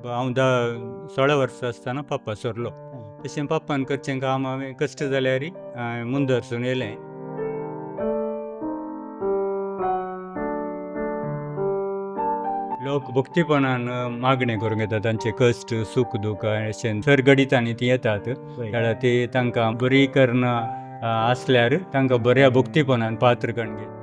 हांव 16 वर्सां आसतना पप्पा सोरलो. तशें पप्पान करचें काम हांवें कश्ट जाल्यार हांवें मुंदरसून येयलें. लोक भक्तीपणान मागणें करूंक येता, तांचे कश्ट सूख दूख अशें सरगडितांनी ती येतात. जाल्यार ती तांकां बरी करून आसल्यार तांकां बऱ्या भक्तीपणान पात्र करून घेता.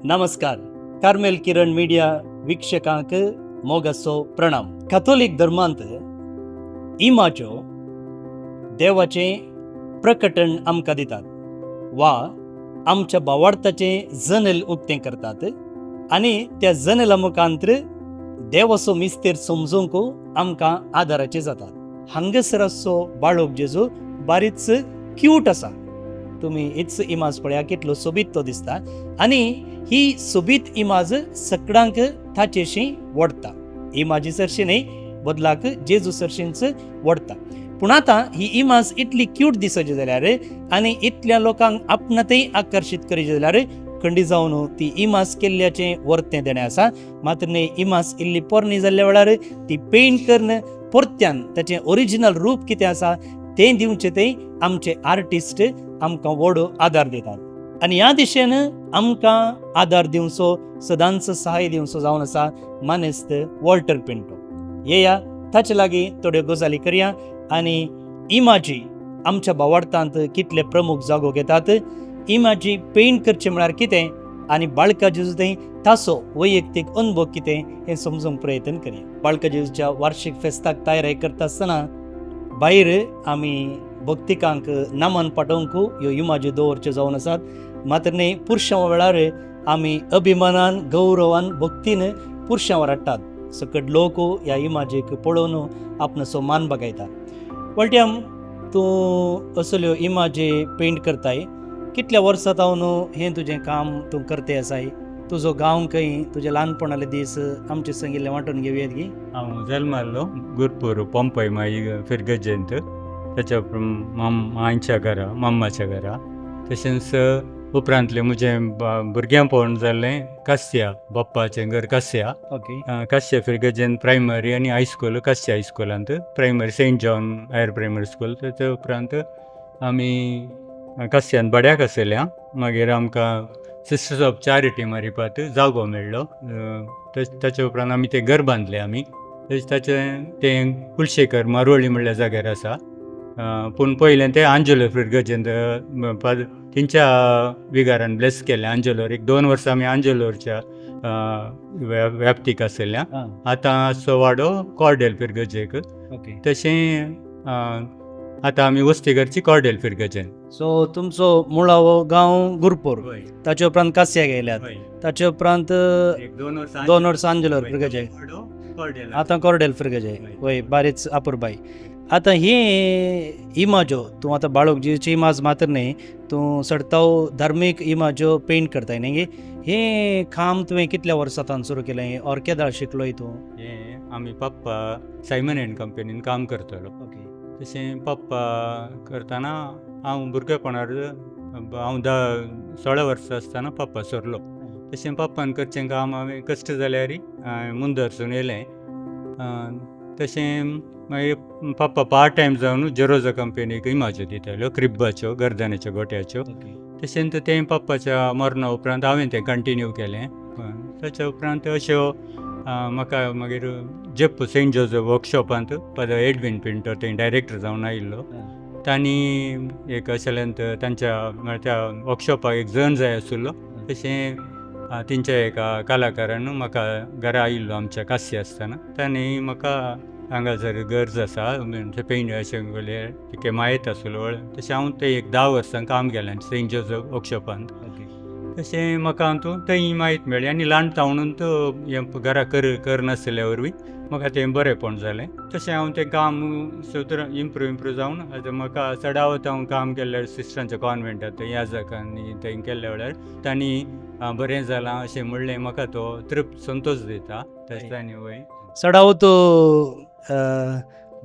नमस्कार, कार्मेल किरण मिडिया वीक्षकांक मोगाचो प्रणाम. कथोलीक धर्मांत इमाज्यो देवाचें प्रकटण आमकां दितात वा आमच्या भावार्थाचें जनेल उक्तें करतात आनी त्या जनेला मुखांतर देवाचो मिस्तेर समजूंक आमकां आदाराचें जातात. हांगासर आसचो बाळोक जेजू बारीच क्यूट आसा. तुमी हीच इमाज पळया, कितलो सोबीत तो दिसता आनी ही सोबीत इमाज सकडांक ताचेशी वडटा. इमाजी सरशी न्हय, बदलाक जेजू सरशींच वडटा. पूण आतां ही इमाज इतली क्यूट दिसची जाल्यार आनी इतल्या लोकांक आपणातय आकर्शीत करीत जाल्यार खंडी जावन ती इमाज केल्ल्याचें वर्तें देणें आसा. मात्र न्हय, इमाज इल्ली पोरणी जाल्ल्या वेळार ती पेंट करून परत्यान ताचें ओरिजिनल रूप कितें आसा तें दिवचें थंय आमचे आर्टिस्ट आमकां व्हड आदार दितात आनी ह्या दिशेन आमकां आदार दिवचो, सदांच सहाय दिवचो जावन आसा मानेस्त वॉल्टर पिंटो. येया ताचे लागीं थोड्यो गजाली करया आनी इमाजी आमच्या भावार्थांत कितले प्रमुख जागो घेतात, इमाजी पेंट करचें म्हळ्यार कितें आनी बाळका जेजू थंय ताचो वैयक्तीक अनुभव कितें हें समजूंक प्रयत्न करया. बाळका जेजूच्या वार्षीक फेस्ताक तयारी करता आसतना भायर आमी भक्तिकांक नमन पाठोवंक ह्यो इमाजी दवरच्यो जावन आसात. मात्र न्हय, पुरशां वेळार आमी अभिमानान, गौरवान, भक्तीन पुरशांवर हाडटात. सकट लोक ह्या इमाजीक पळोवन आपणाचो मान बागयता. वळट्याम, तूं असल्यो इमाजी पेंट करताय, कितल्या वर्सां जावन हें तुजें काम तूं करते आसाय? तुजो गांव खंय, तुजे ल्हानपणाले दीस आमचे संग इल्ले वांटून घेवया गी? हांव जल्माल्लो गुरपूर पोंपय माई फिरगजेंत, ताच्या मांयच्या घरा, मम्माच्या घरा. तशेंच उपरांतलें म्हजें भुरगेंपण जाल्लें कास्या, बाप्पाचें घर कास्या. ओके. कास्या फिरगजेन प्रायमरी आनी high school कास्या हायस्कुलांत, primary Saint John higher primary school. ताच्या उपरांत आमी कास्यान बड्याक आसल्या. मागीर आमकां सिस्टर्स ऑफ चॅरिटी मारिपात जागो मेळ्ळो. ताच्या उपरांत आमी तें घर बांदलें आमी. ताचें तें कुलशेखर मारोळी म्हणल्या जाग्यार आसा. पूण पयलें तें आंजेलो फिरगजेंत तेंच्या विगारान ब्लेस केलें आंजेलोर. एक 2 वर्सां आमी आंजेलोरच्या व्याप्तीक आसल्या. आतां आसचो वाडो कॉर्डेल फिरगजेक. ओके. तशें आतां आमी वस्ती करची कॉर्डेल फिरगजेन. सो तुमचो मुळावो गांव गुरपूर, ताचे उपरांत कास्या गेल्यात, ताचे उपरांत एक 2 वर्सां 2 वर्सां आंजेलोर फिरगजे, आतां कॉर्डेल फिरगजे. वय, बारीच अपुरबाय. आतां ही इमाज्यो तूं आतां बाळोक जेजूची इमाज मात्र न्हय, तूं चडताव धार्मीक इमाज्यो पेंट करताय न्ही? हें काम तुवें कितल्या वर्सां तान सुरू केलें ऑर केदाळ शिकलोय तूं? हें आमी पप्पा सायमन एंड कंपनीन काम करतालो. ओके. तशें पप्पा करतना हांव भुरगेपणार, हांव 16 वर्सां आसतना पप्पा सोरलो. तशें पप्पान करचें काम हांवें कश्ट जाल्यार हांवें मुंदरसून येयलें. तशें मागीर पप्पा पार्ट टायम जावन जेरोजा कंपनीक इमाज्यो दिताल्यो, क्रिब्बाच्यो, गर्दनाच्यो, गोट्याच्यो. तशेंच तें पप्पाच्या मरणा उपरांत हांवें तें कंटिन्यू केलें. ताच्या उपरांत अश्यो म्हाका मागीर जेप्प सेंट जोजफ वर्कशॉपांत फादर एडवीन पिंटो थंय डायरेक्टर जावन आयिल्लो. तांणी एक असल्यांत तांच्या म्हळ्यार त्या वर्कशॉपाक एक जण जाय आशिल्लो. तशें तेंच्या एका कलाकारान म्हाका घरा आयिल्लो आमच्या कासी आसतना, तांणी म्हाका हांगासर गरज आसा पेंट अशें कितें मायत आसलो. तशें हांव थंय एक 10 वर्सां काम केलें सेंट जोजफ वर्कशॉपांत. तशें म्हाका हातूंत थंय म्हायती मेळ्ळी आनी ल्हान तावणून हें घरा करनासल्या वरवीं म्हाका तें बरेंपण जालें. तशें हांव तें काम सुद्दां इम्प्रूव जावन आतां म्हाका चडावत हांव काम केल्ल्या सिस्टरांच्या कॉन्वेंटांत थंय याजकांनी थंय केल्ल्या वेळार तांणी बरें जालां अशें म्हणलें, म्हाका तो तृप्त संतोश दिता. तशें तांणी वय चडावत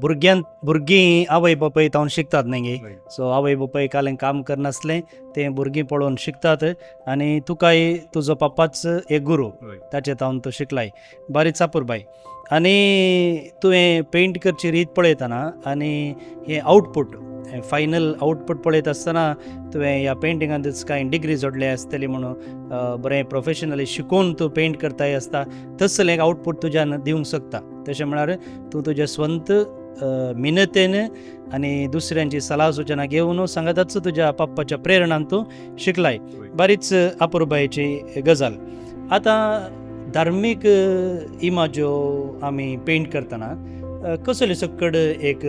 भुरग्यां भुरगीं आवय बापाय तावन शिकतात न्ही गे. हय. सो आवय बापाय कालें काम करनासलें तें भुरगीं पळोवन शिकतात आनी तुकाय तुजो पप्पाच एक गुरू हय. ताचे तावन तूं शिकलाय. बरी चापूर बाय. आनी तुवें पेंट करची रीत पळयतना आनी हें आउटपूट, हें फायनल आउटपूट पळयता आसतना तुवें ह्या पेंटिंगांतच कांय डिग्री जोडल्या आसतली म्हणून, बरें प्रोफेशनली शिकून तूं पेंट करताय आसता तसलें एक आउटपूट तुज्यान दिवंक शकता. तशें म्हळ्यार तूं तुज्या स्वंत मिनतेन आनी दुसऱ्यांची सलाह सुचना घेवन सांगाताच तुज्या पप्पाच्या प्रेरणान तूं शिकलाय. बरीच अपुरबायेची गजाल. आतां धार्मीक इमाज्यो आमी पेंट करतना कसल्यो सक्कड एक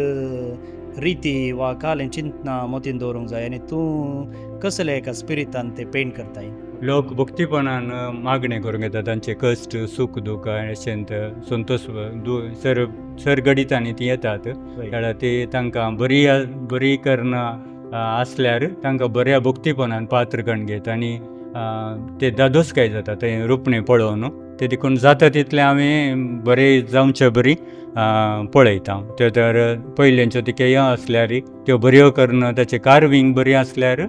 रिती वा कालें चिंतना मतीन दवरूंक जाय आनी तूं कसल्या एका स्पिरितान ते पेंट करताय? लोक भक्तीपणान मागणें करूंक येता, तांचे कश्ट सूख दूख अशें संतोश सर सरगडितांनी ती येतात. जाल्यार ती तांकां बरी बरी करना आसल्यार तांकां बऱ्या भक्तीपणान पात्र करून घेत आनी ते दादोसकाय जाता तें रुपणें पळोवन. ते देखून जाता तितलें हांवें बरें जावचे बरी पळयता. त्यो तर पयलेंच्यो तिकेयो आसल्यार त्यो बऱ्यो करून ताचें कार्वींग बरें आसल्यार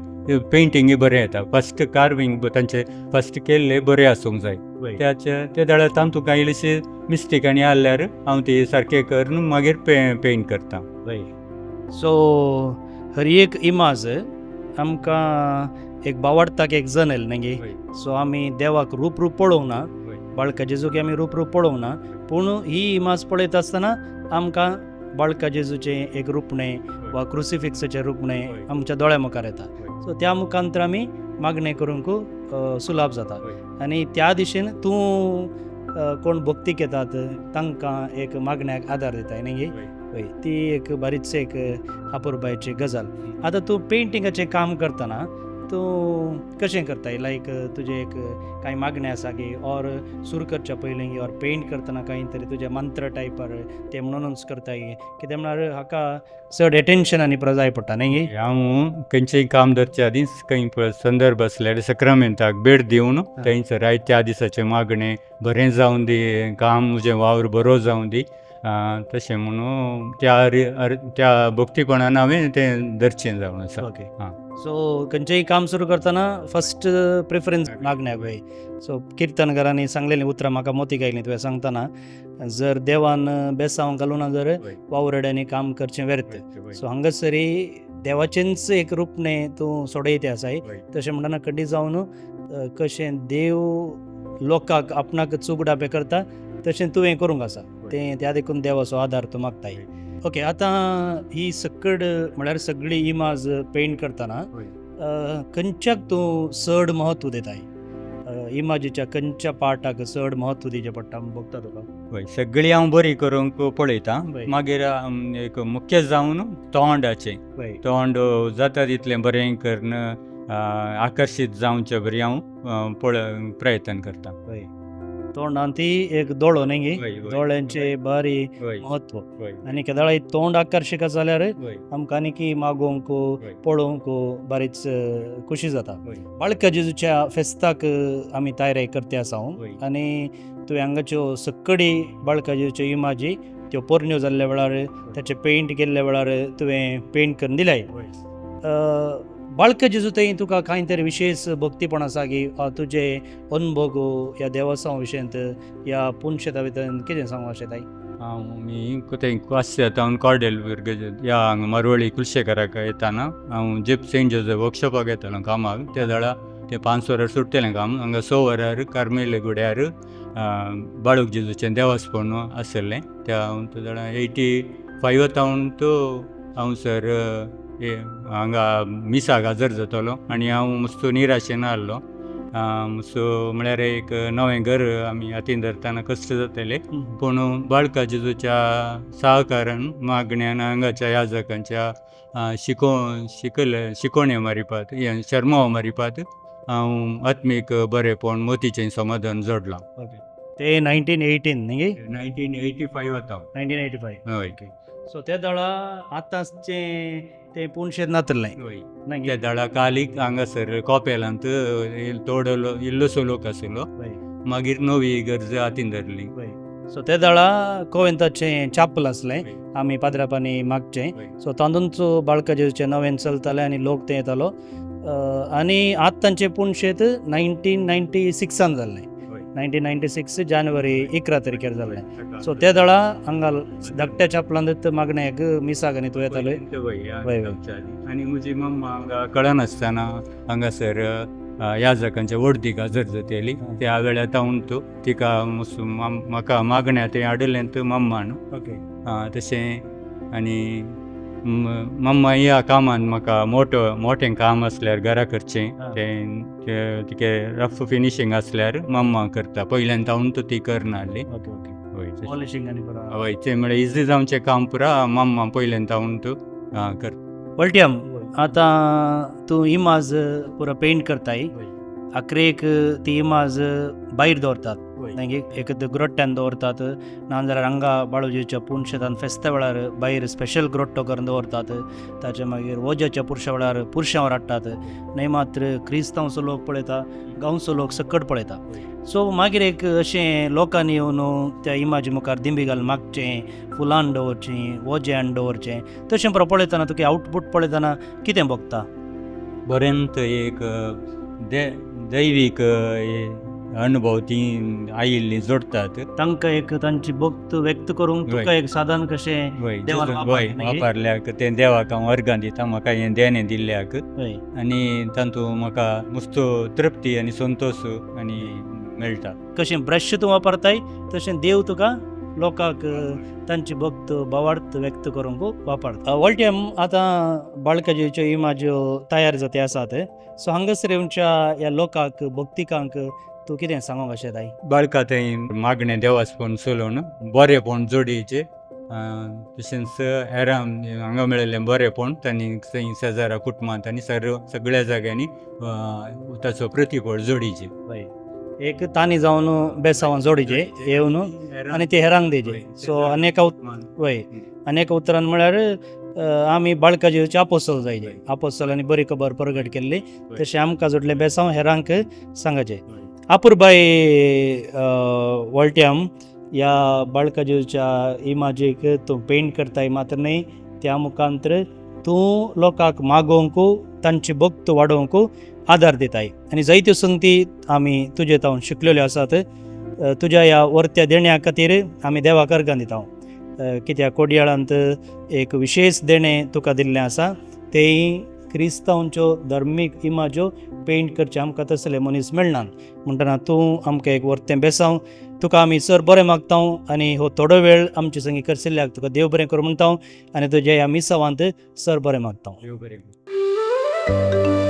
पेंटिंगय बरें येता. फस्ट कार्वींग तांचे फस्ट केल्लें बरें आसूंक जाय. त्याचे ते जाल्यार तातूंत कांय इल्लीशी मिस्टेक आनी आसल्यार हांव ती सारकें करून मागीर पेंट करता. सो हर एक इमाज आमकां एक बावडताक एक जनेल न्ही गे. सो आमी देवाक रूप रूप पळोवंक ना, बाळका जेजूक आमी रूप रूप पळोवंक ना, पूण ही इमाज पळयता आसतना आमकां बाळका जेजूचें एक रुपणें वा क्रुसिफिक्साचें रुपणें आमच्या दोळ्या मुखार येता. सो त्या मुखांतर आमी मागणें करूंक सुलाभ जाता. आनी त्या दिशेन तूं कोण भक्तीक येतात तांकां एक मागण्याक आदार दिताय न्ही गे. हय, ती एक बरीच एक अपुरबायेची गजाल. आतां तूं पेंटिंगाचें काम करतना तूं कशें करताय? लायक तुजें एक कांय मागणें आसा की ऑर सुरू करच्या पयलीं ऑर पेंट करतना कांय तरी तुजें मंत्र टायपार तें म्हणूनच करताय? कितें म्हळ्यार हाका चड एटेन्शन आनी प्रजाय पडटा न्ही गे. हांव खंयचेंय काम धरचे आदीं खंय संदर्भ आसल्यार सक्रामेंताक भेट दिवन थंयसर आयज त्या दिसाचें मागणें बरें जावं दी, काम म्हजें वावर बरो जावं दी तशें म्हणून त्या त्या भक्तीपणान हांवें तें धरचें जावन आसा. ओके. सो खंयचेंय काम सुरू करतना फस्ट प्रिफरन्स मागण्याक. वय, सो किर्तनकारांनी सांगलेलीं उतरां म्हाका मोतीक आयलीं तुवें सांगतना, जर देवान बेसांव घालूना जर वावराड्यांनी काम करचें व्यर्थ. सो हांगासरी देवाचेंच एक रुपणें तूं सोडयते आसाय. तशें म्हणटना खंडीत जावन कशें देव लोकांक आपणाक चुगडापें करता तशें तुवें करूंक आसा तें, त्या देखून देवाचो आदार तूं मागताय. ओके, आतां ही सक्कड म्हळ्यार सगळी इमाज पेंट करतना खंयच्याक तूं चड म्हत्व दिताय? इमाजीच्या खंयच्या पार्टाक चड म्हत्व दिवचें पडटा भोगता तुका? हय, सगळीं हांव बरी करूंक पळयता. मागीर एक मुख्य जावन तोंडाचें, तोंड जाता तितलें बरें करून आकर्शीत जावचें बरी हांव प्रयत्न करता. तोंडान ती एक दोळो न्ही गे, दोळ्यांचे बारी म्हत्व. आनी केदळाय तोंड आकर्शीक जाल्यार आमकां आनीकी मागोवंक पळोवंक बरीच खुशी जाता. बाळका जेजूच्या फेस्ताक आमी तयारी करते आसा आनी तुवें हांगाच्यो सक्कडी बाळका जेजूच्यो इमाजी त्यो पोरण्यो जाल्ल्या वेळार ताचे पेंट केल्ल्या वेळार तुवें पेंट करून दिल्याय. बाळका जेजू थंय तुका कांय तरी विशेश भक्तीपण आसा की तुजे अनुभव ह्या देवस्तांव विशयांत ह्या पुनशेता भितर कितें सांगूंक अशें ताई? हांव मी थंय वास्त्या कॉर्डेल ह्या हांगा मारवळी कुलशेखराक येताना हांव जीप सेंट जोजफ वर्कशॉपाक येतालो कामाक. त्या वेळार तें 5 वरां सुट्टलें काम. हांगा 6 वरार कार्मेल गुड्यार बाळूक जेजूचें देवासपण आशिल्लें. त्या हांव त्या वेळार 85 हांव तो हांव सर हांगा मिसाक हजर जातालो आनी हांव मस्तो निराशेन आहलो. सो म्हळ्यार एक नवें घर आमी हातीन धरतना कश्ट जाताले, पूण बाळका जेजूच्या सहकारान मागण्यान हांगाच्या याजकांच्या शिकोवणे मारिपात शर्माव मारिपात हांव आत्मीक बरेपण मोतीचें समाधान जोडलां. ते 1918 न्ही? 1985 वता. 1985. हय. सो त्या दळा आतांचें तें पुनशेत नातलें. त्या दळा कालीक हांगासर कॉपेलांत थोडो इल्लोसो लोक आशिल्लो, मागीर नवी इगर्ज हातीन धरली. सो ते दळा कोवेंताचें चापल आसलें, आमी पाद्रापांनी मागचें. सो तातूंत बाळका जेजूचें नवेन चलतालें आनी लोक ते येतालो. आनी आतां तांचें पुणशेत 1996 जाल्लें, 1996 जानेवारी 11 तारखेर जाल्लें. सो ते दळा हांगा धाकट्या चापलांत मागण्याक मिसाक आनी तूं येताले. वय. आनी म्हजी मम्मा हांगा कळनासतना हांगासर याजकांच्या वडदीक हजर जाताली. त्या वेळार तावन तूं तिका म्हाका मागण्या तें हाडिल्लें तूं मम्मान. तशें आनी मम्मा ह्या कामान म्हाका मोटो मोटें काम आसल्यार घरा करचें तें तिके रफ फिनिशींग आसल्यार मम्मा करता, पयल्यान तावन तूं ती करनासली. ओके ओके वय तशें. पॉलिशींग आनी पुरा. वय, तें म्हळ्यार इजी जावचें काम पुरा मम्मा पयल्यान तावन तूं करता. वल्टियम, आतां तूं इमाज पुरा पेंट करताय, आखरेक ती इमाज भायर दवरतात, मागीर एक ग्रोट्ट्यान दवरतात, नाजाल्यार हांगा बाळोजीच्या पुनशेतान फेस्ता वेळार भायर स्पेशल ग्रोट्टो करून दवरतात. ताचे मागीर वोज्याच्या पुरशा वेळार पुरशांवर हाडटात, न्हय मात्र क्रिस्तांवचो लोक पळयता, गांवचो लोक सकट पळयता. सो मागीर एक अशें लोकांनी येवन त्या इमाजी मुखार दिंबी घालून मागचें, फुलां दवरचीं, वोजें हाडून दवरचें, तशें पुरो पळयतना तुका आवटपूट पळयतना कितें भोगता? बरेंत एक दैवीक अनुभव ती आयिल्ली जोडटात. तांकां एक तांची भक्त व्यक्त करूंक तुका एक साधन कशें देवान वापरलें. वापरल्याक तें देवाक हांव अर्गां दिता, म्हाका हें देणें दिल्ल्याक. आनी तातूंत म्हाका मस्तो तृप्ती आनी संतोश आनी मेळटा. कशें ब्रश तूं वापरताय तशें देव तुका लोकांक तांची भक्त भावार्थ व्यक्त करूंक वापरता. वॉल्टियम, आतां बाळकाजीच्यो इमाज्यो तयार जाते आसात, सो हांगासर येवच्या ह्या लोकांक भक्तिकांक तूं कितें सांगूंक अशें जाय? बाळका थंय मागणें देवासपण चलोवन बरेपण जोडीचें, तशेंच हेरां हांगा मेळिल्लें बरेपण तांणी थंय शेजारा कुटुंबांत आनी सर्व सगळ्या जाग्यांनी ताचो प्रतिफळ जोडीचें. हय, एक तांणी जावन बेसांवां जोडीचे येवन आनी ते हेरांक दिवचे. सो अनेक वय अनेक उतरान म्हळ्यार आमी बाळकाजीचे आपोसल जायचे, आपोसलांनी बरी खबर परगट केल्ली तशें आमकां जोडलें बेसांव हेरांक सांगाचें. अपुरबाय वॉल्ट्याम, ह्या बाळकाजीच्या इमाजीक तूं पेंट करताय मात्र न्हय, त्या मुखांतर तूं लोकांक मागोवंक तांची भक्त वाडोवंक आदार दिताय आनी जायत्यो संगती आमी तुजे तावन शिकलेल्यो आसात. तुज्या ह्या वर्त्या देण्या खातीर आमी देवाक अर्गां दिता, कित्याक कोडयाळांत एक विशेश देणें तुका दिल्लें आसा, तेंय क्रिस्तांवच्यो धर्मीक इमाज्यो पेंट करचे आमकां तसले मनीस मेळनात. म्हणटना तूं आमकां एक वर्तें बेसांव, तुका आमी सर बरें मागता आनी हो थोडो वेळ आमचे संगी करशिल्ल्याक तुका देव बरें करूं म्हणटा आनी तुज्या ह्या मिसावांत सर बरें मागता. देव बरें करूं.